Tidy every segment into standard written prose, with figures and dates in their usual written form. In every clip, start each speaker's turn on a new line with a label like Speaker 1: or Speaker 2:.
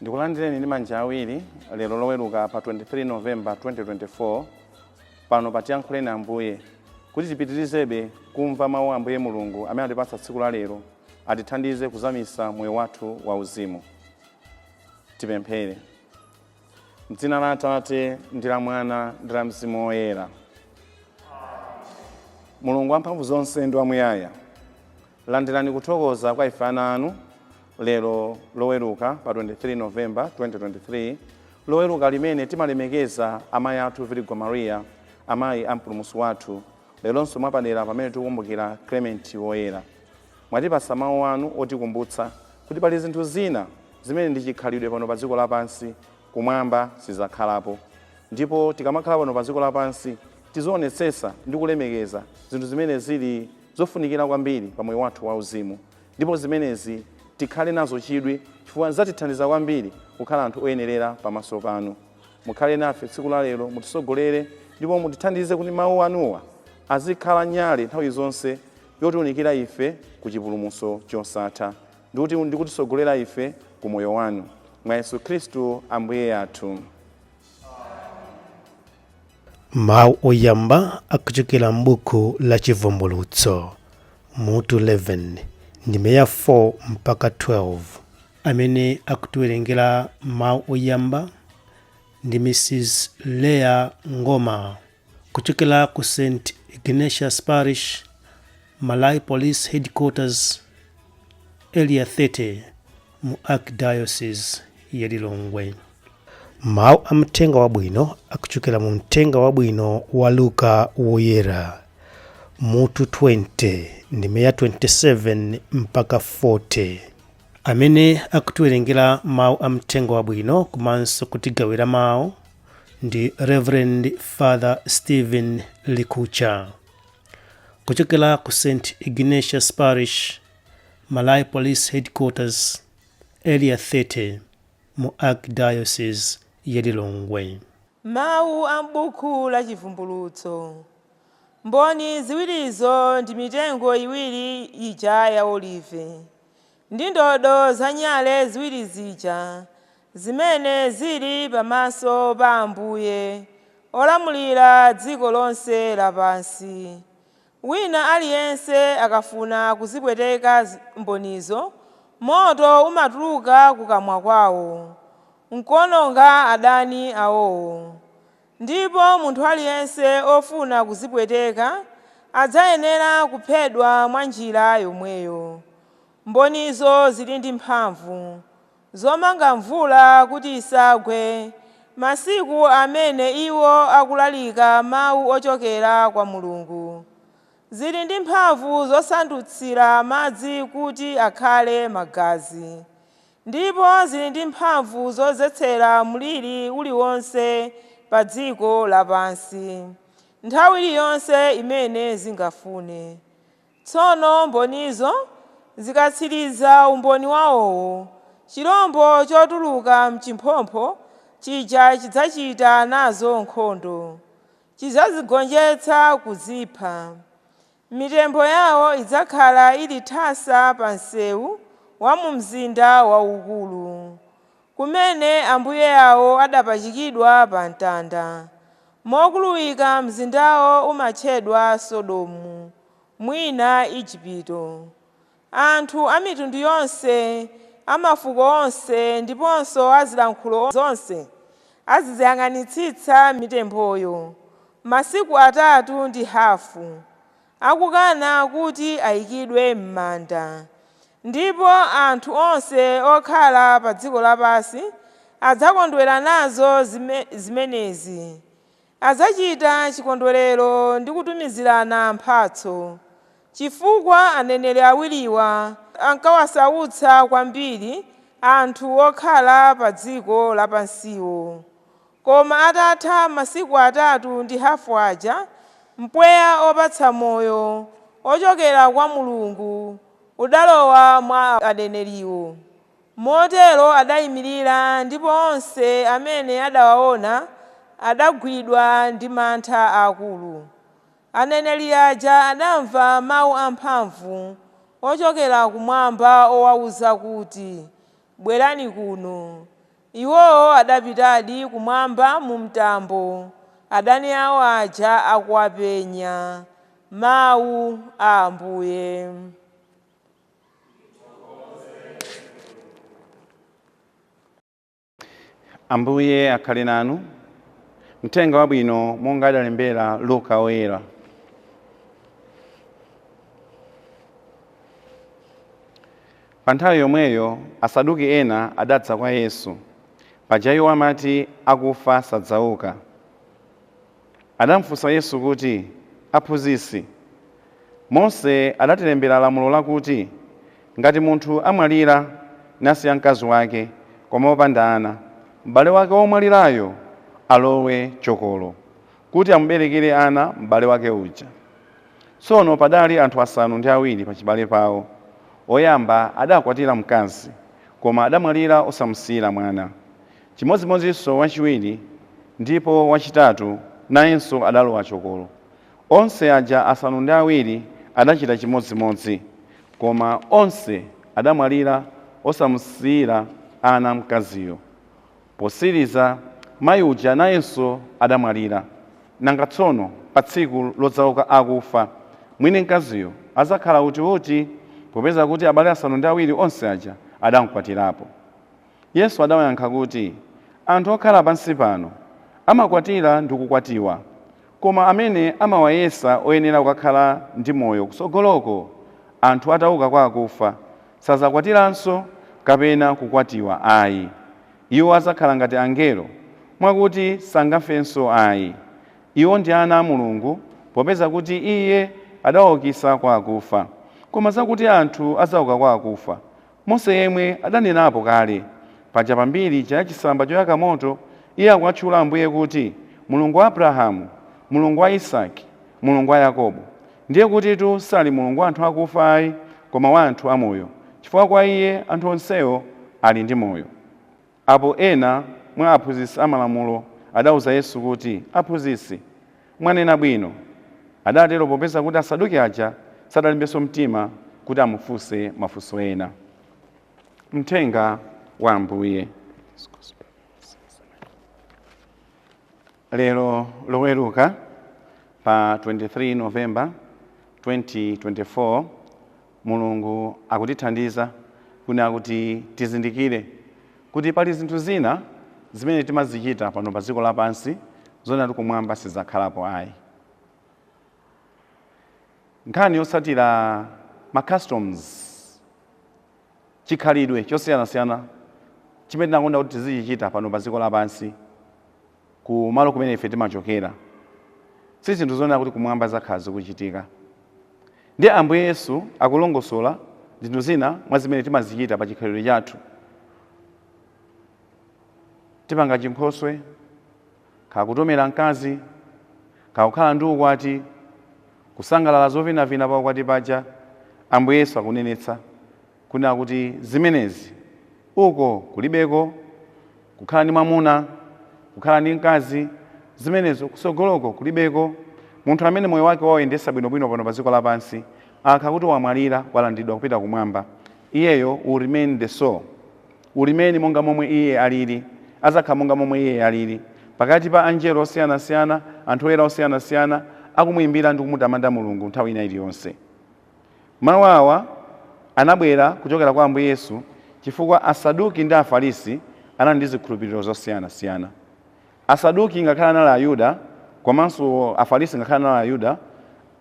Speaker 1: Ndikulandireni ndi manja awiri lero Loweruka pa 23 Novemba 2024 pano pa Tiyankhuleni Ambuye, kuti tipitirizebe kumva mawu a Ambuye Mulungu amene atipatsa tsiku la lero, atithandize kuzamisa moyo wathu wauzimu. Tipemphere. M'dzina la Atate ndi la Mwana ndi la Mzimu Woyera. Mulungu wamphamvu zonse ndi wamuyaya, landirani kuthokoza kwa ife ana anu lero Loweruka pa 23 Novemba 2023, Loweruka limene timalemekeza amayi athu Virgo Maria, amayi a Mpulumutsi wathu, leronso mwapadera pamene tikukumbukira Clement Woyera. Mwatipatsa mawu anu otikumbutsa kuti pali zinthu zina zimene ndi chikhalidwe pano pa dziko lapansi, kumwamba sizakhalapo. Ndipo tikamakhala pano pa dziko lapansi tizionetsetsa ndi kulemekeza zinthu zimene zili zofunikira kwambiri pa moyo wathu wauzimu, ndipo zimenezi tikhale nazo chidwi chifukwa zatithandiza kwambiri kukhala anthu oyenerera pamaso panu. Mukhale nafe tsiku la lero, mutisogolere ndipo mutithandize kuti mawu anuwa azikhala nyale nthawi zonse yotiunikira ife ku chipulumutso chosatha ndi kutisogolera ife ku moyo wanu. Mwa Yesu Khristu Ambuye athu.
Speaker 2: Mawu oyamba akuchokera m'buku la Chivumbulutso mutu 11 ndime ya 4 mpaka 12. Amene akutiwerengera mawu oyamba ndi Mrs. Leah Ngoma kuchokera ku St. Ignatius Parish, Malawi Police Headquarters, Area 30 mu Archdiocese ya Lilongwe. Mawu a mthenga wabwino akuchokera mu mthenga wabwino wa Luka Woyera mutu 20 ndime ya 27 mpaka 40. Amene akutiwerengera mawu a mthenga wabwino komanso kutigawira mawu ndi Reverend Father Stephen Likucha kuchokera ku St. Ignatius Parish, Malawi Police Headquarters, Area 30 mu Archdiocese ya Lilongwe.
Speaker 3: Mawu a m'buku la Chivumbulutso. Mboni ziwirizo ndi mitengo iwiri ija ya olive, ndi ndodo za nyale ziwiri zija zimene zili pamaso pa Ambuye olamulira dziko lonse lapansi. Wina aliyense akafuna kuzipweteka mbonizo, moto umatuluka kukamwa kwawo nkuononga adani awowo. Ndipo munthu aliyense ofuna kuzipweteka adzayenera kuphedwa mwa njira yomweyo. Mbonizo zili ndi mphamvu zomanga mvula kuti isagwe masiku amene iwo akulalika mawu ochokera kwa Mulungu. Zili ndi mphamvu zosandutsira madzi kuti akhale magazi, ndipo zili ndi mphamvu zodzetsera mliri uliwonse pa dziko lapansi nthawi iliyonse imene zingafune. Tsono mbonizo zikatsiriza umboni wawowo, chirombo chotuluka mchimphompho chija chidzachita nazo nkhondo, chidzazigonjetsa kuzipha. Mitembo yawo idzakhala ili thasa pa msewu wa mu mzinda waukulu, kumene ambuye awo adapachikidwa pa mtanda. Mokuluwika mzindawo umatchedwa Sodomu, mwina Igupto. Anthu a mitundu yonse, amafuko onse ndiponso azilankhulo zonse aziziyang'anitsitsa mitemboyo masiku 3.5, akukana kuti ayikidwe m'manda. Ndipo anthu onse okhala pa dziko lapansi adzakondwera nazo zimenezi. Adzachita chikondwerero ndi kutumizirana mphatso, chifukwa aneneri awiriwa ankawasautsa kwambiri anthu okhala pa dziko lapansiwo. Koma atatha masiku 3.5 aja, mpweya opatsa moyo ochokera kwa Mulungu udalowa mwa aneneriwo. Motero adayimirira, ndipo onse amene adawaona adagwidwa ndi mantha akulu. Aneneri aja adamva mawu amphamvu ochokera kumwamba owawuza kuti, "Bwerani kuno." Iwowo adapitadi kumwamba mu mtambo, adani awo aja akuwapenya. Mawu a Ambuye.
Speaker 1: Ambuye akhale nanu. Mthenga wabwino monga adalembera Luka Woyera. Pa nthawi yomweyo Asaduki ena adadza kwa Yesu, paja iwo amati akufa sadzauka. Adamufunsa Yesu kuti, Aphunzitsi, Mose adatilembera lamulo lakuti ngati munthu amwalira nasiya mkazi wake koma wopanda ana, m'bale wake womwalirayo alowe chokolo, kuti amuberekere ana m'bale wake uja. Tsono padali anthu 7 pa chibale pawo. Oyamba adakwatira mkazi, koma adamwalira osamusiyira mwana. Chimodzimodzinso wachiwiri, ndipo wachitatu nayenso adalowa chokolo. Onse aja 7 adachita chimodzimodzi, koma onse adamwalira osamusiyira ana mkaziyo. Posiriza mayi uja nayenso adamwalira. Nanga tsono pa tsiku lodzauka akufa, mwini mkaziyo adzakhala utiuti, popeza kuti abale 7 onse aja adamukwatirapo. Yesu adawayankha kuti, anthu okhala pansi pano amakwatira ndi kukwatiwa, koma amene amawayesa oyenera kukakhala ndi moyo kutsogoloko, anthu atauka kwa akufa, sadzakwatiranso kapena kukwatiwa ayi. Iwo adzakhala ngati angelo, mwakuti sangafenso ayi. Iwo ndi ana a Mulungu, popeza kuti Iye adawaukitsa kwa akufa. Koma zakuti anthu adzauka kwa akufa, Mose yemwe adanenapo kale. Paja pambiri cha chisamba choyaka moto, iye akuwatchula Ambuye kuti Mulungu wa Abrahamu, Mulungu wa Isake, Mulungu wa Yakobo. Ndiye kutitu sali Mulungu wa anthu akufa ayi, koma wa anthu amoyo, chifukwa kwa Iye anthu onsewo ali ndi moyo. Apo ena mwa aphunzitsi amalamulo adauza Yesu kuti, Aphunzitsi, mwanena bwino. Adatero popeza kuti Asaduki aja sadalimbenso mtima kuti amufunse mafunso ena. Mthenga wa Ambuye. Lero loweruka pa 23 November 2024, Mulungu akutithandiza kuna kuti tizindikire kuti pali zinthu zina zimene timazichita pano pa dziko lapansi zonati kumwamba sizakhalapo ayi. Nkhani yotsatira ma customs, chikhalidwe chosiyanasiyana chimene tinakonda kuti tizichichita pano pa dziko lapansi ku malo kumene ife timachokera, si zinthu zonena kuti kumwamba zakhala zikuchitika. Ndiye Ambuye Yesu akulongosola zinthu zina mwa zimene timazichita pa chikhalidwe chathu. Tipanga chinkhoswe, kakutomera mkazi, kakukhala ndi ukwati, kusangalala zovinavina pa ukwati paja. Ambuye Yesu akunenetsa kunena kuti zimenezi uko kulibeko, kukhala ndi mwamuna, kukhala ndi mkazi, zimenezo kusogoloko kulibeko. Munthu amene moyo wake wawuyendetsa bwinobwino pano pa dziko lapansi, akha kuti wamwalira, walandidwa kupita kumwamba, iyeyo will remain the soul, will remain monga momwe iye alili, azakhala monga momwe iye alili pakati pa anjelo osiyanasiyana, anthu oyera osiyanasiyana, akumuyimbira ndi kumutamanda Mulungu nthawi ina iliyonse. Mawu awa anabwera kuchokera kwa Ambuye Yesu chifukwa Asaduki ndi Afarisi anali ndi zikhulupiriro zosiyanasiyana. Asaduki ngakhale anali Ayuda, komanso Afarisi ngakhale anali Ayuda,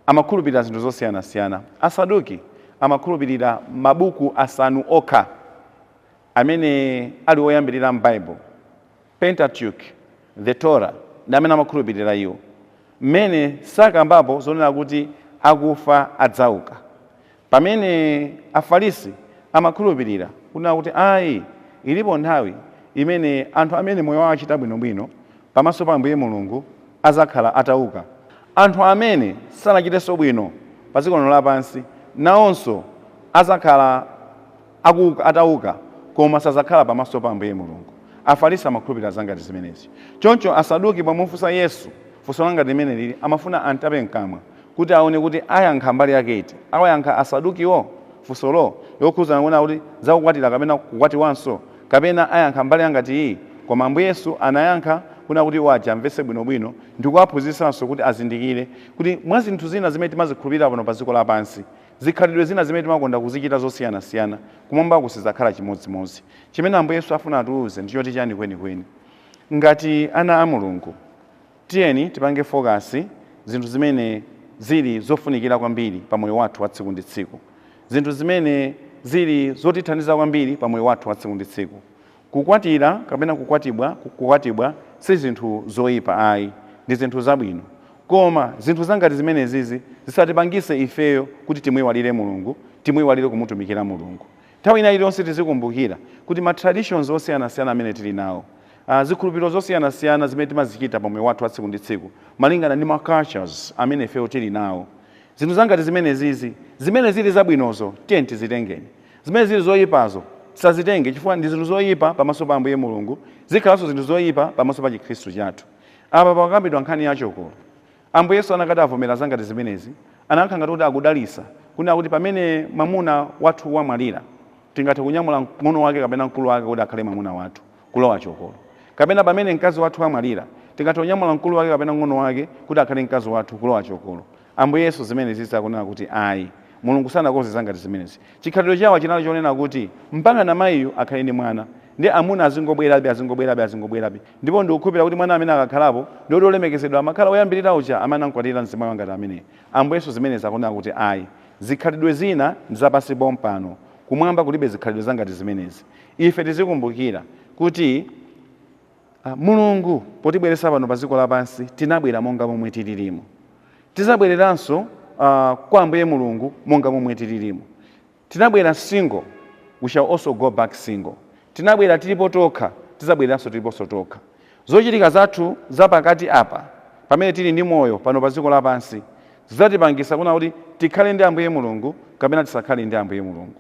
Speaker 1: amakhulupirira zinthu zosiyanasiyana. Asaduki amakhulupirira mabuku 5 okha amene ali oyambirira m'Bible, Pentateuch, the Torah, ndi amene amakhulupirira iwo, mmene sakambapo zonena kuti akufa adzauka. Pamene Afarisi amakhulupirira kunena kuti ayi, ilipo nthawi imene anthu amene moyo wawo achita bwinobwino pamaso pa Ambuye Mulungu azakhala atauka. Anthu amene sanachitenso bwino pa dziko lino lapansi nawonso azakhala atauka, koma sazakhala pamaso pa Ambuye Mulungu. Afarisi amakhulupirira zangati zimenezi. Choncho Asaduki pomufunsa Yesu funso langati limene lili, amafuna antape mkamwa kuti aone kuti ayankha mbali yake iti. Awayankha Asadukiwo funsolo yokhudzana kuona kuti zakukwatira kapena kukwatiwanso, Kapena ayankha mbali yangati iyi? Koma Ambuye Yesu anayankha kuna kuti iwo aja amvetse bwinobwino ndi kuwaphunzitsanso kuti azindikire kuti mwa zinthu zina zimene timazikhulupirira pano pa dziko lapansi, zikhalidwe zina zimene timakonda kuzichita zosiyanasiyana, kumwambako sizidzakhala chimodzimodzi. Chimene Ambuye Yesu afuna atiuze ndi choti chani kwenikweni? Ngati ana a Mulungu, tiyeni tipange focus zinthu zimene zili zofunikira kwambiri pa moyo wathu wa tsiku ndi tsiku, zinthu zimene zili zotithandiza kwambiri pa moyo wathu wa tsiku ndi tsiku. Kukwatira kapena kukwatibwa si zinthu zoyipa ayi, ndi zinthu zabwino. Koma zinthu zangati zimenezizi zisatipangise ifeyo kuti timuyiwalire Mulungu, timuyiwalire kumutumikira Mulungu. Nthawi ina iliyonse tizikumbukira kuti ma traditions osiyanasiyana amene tili nawo, zikhulupiriro zosiyanasiyana zimene timazichita pa moyo wathu wa tsiku ndi tsiku malingana ndi ma cultures amene ifeyo tili nawo, zinthu zangati zimenezizi, zimene zili zabwinozo tiye tizitengeni, zimene zili zoyipazo tisazitenge, chifukwa ndi zinthu zoyipa pamaso pa Ambuye Mulungu, zikhalanso zinthu zoyipa pamaso pa Chikhristu chathu. Apa pakambidwa nkhani ya chokolo. Ambuye Yesu anakati avomera zangati zimenezi, anakhala ngati kuti akudalisa kunena kuti pamene mwamuna wathu wamwalira, tingathe kunyamula mng'ono wake kapena mkulu wake kuti akhale mwamuna wathu kulowa chokolo, kapena pamene mkazi wathu wamwalira, tingathe kunyamula mkulu wake kapena mng'ono wake kuti akhale mkazi wathu kulowa chokolo. Ambuye Yesu zimenezi zakunena kuti ayi, Mulungu sanakonze zangati zimenezi. Chikhalidwe chawo chinali chonena kuti mpaka na mayiyu akhale ndi mwana, ndi amuna azingobwerabe, azingobwerabe, azingobwerabe. Ndipo ndikukhulupirira kuti mwana amene akakhalapo ndi oti olemekezedwa amakhala oyambirira uja amene anamkwatira mzimayi wangati ameneyi. Ambuye Yesu zimenezi akunena kuti ayi, zikhalidwe zina ndi zapansi pompano, kumwamba kulibe zikhalidwe zangati zimenezi. Ife tizikumbukira kuti Mulungu potibweretsa pano pa dziko lapansi, tinabwera monga momwe tililimo, tizabwereranso kwa Ambuye Mulungu monga momwe tililimo. Tinabwera single, we shall also go back single. Tinabwera tilipo tokha, tizabwereranso tiliponso tokha. Zochitika zathu zapakati apa pamene tili ndi moyo pano pa dziko lapansi zidzatipangisa kuna kuti tikhale ndi Ambuye Mulungu kapena tisakhale ndi Ambuye Mulungu.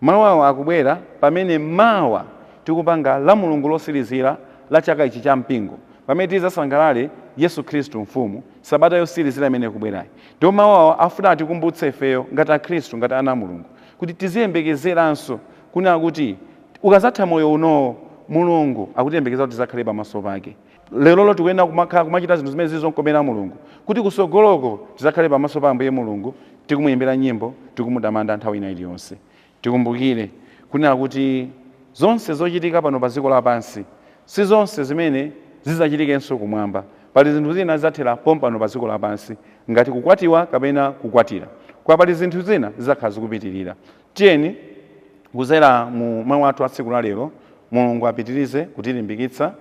Speaker 1: Mawu awo akubwera pamene mawa tikupanga la Mulungu losirizira la chaka ichi cha mpingo, pamene tizasangalale Yesu Khristu Mfumu, sabata yosirizira imene ikubwerayi. Ndipo mawu awo afuna atikumbutse ifeyo ngati Akhristu, ngati ana a Mulungu, kuti tiziyembekezeranso kunena kuti ukazatha moyo unowo, Mulungu akutiyembekeza kuti tizakhale pamaso pake. Lerolo tikuyenera kumakhala kumachita zinthu zimene zili zomkomera Mulungu, kuti kusogoloko tizakhale pamaso pa Ambuye Mulungu tikumuyimbira nyimbo, tikumutamanda nthawi ina iliyonse. Tikumbukire kunena kuti zonse zochitika pano pa dziko lapansi si zonse zimene zidzachitikenso kumwamba. Pali zinthu zina zidzathera pompano pa dziko lapansi, ngati kukwatiwa kapena kukwatira, kwa pali zinthu zina zidzakhala zikupitirira. Tiyeni kuzera mu mawu athu a tsiku la lero, Mulungu apitirize kutilimbikitsa,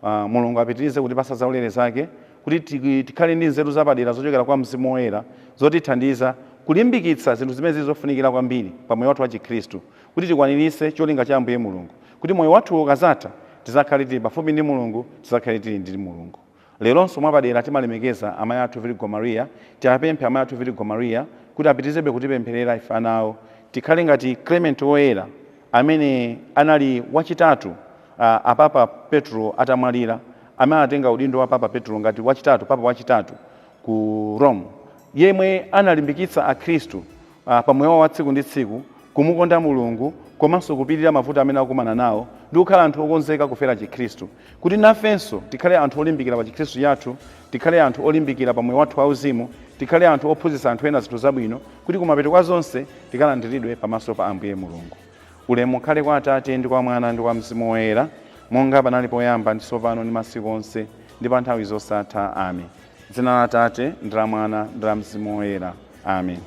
Speaker 1: Mulungu apitirize kutipasa zaulere zake, kuti tikhale ndi nzeru zapadera zochokera kwa Mzimu Woyera zotithandiza kulimbikitsa zinthu zimene zili zofunikira kwambiri pa moyo wathu wa Chikhristu, kuti tikwaniritse cholinga cha Ambuye Mulungu, kuti moyo wathu ukazatha tizakhale tili pafupi ndi Mulungu, tizakhale tili ndi Mulungu. Leronso mwapadera timalemekeza amayi athu Virgo Maria. Tiapemphe amayi athu Virgo Maria kuti apitirizebe kutipempherera ife ana awo, tikhale ngati Clement Woyera amene anali wachitatu apapa Petro atamwalira, amene anatenga udindo wa Papa Petro ngati wachitatu, papa wachitatu ku Rome, yemwe analimbikitsa Akhristu pa moyo wawo wa tsiku ndi tsiku kumukonda Mulungu komanso kupirira mavuto amene akukumana nawo ndi kukhala anthu okonzeka kufera Chikhristu, kuti nafenso tikhale anthu olimbikira pa Chikhristu chathu, tikhale anthu olimbikira pa moyo wathu wauzimu, tikhale anthu ophunzitsa anthu ena zinthu zabwino, kuti kumapeto kwa zonse tikalandiridwe pamaso pa Ambuye Mulungu. Ulemu ukhale kwa Atate ndi kwa Mwana ndi kwa Mzimu Woyera, monga panali poyamba ndi tsopano ndi masiku onse ndi pa nthawi zosatha. Amen. Dzina la Atate ndi la Mwana ndi la Mzimu Woyera. Amen.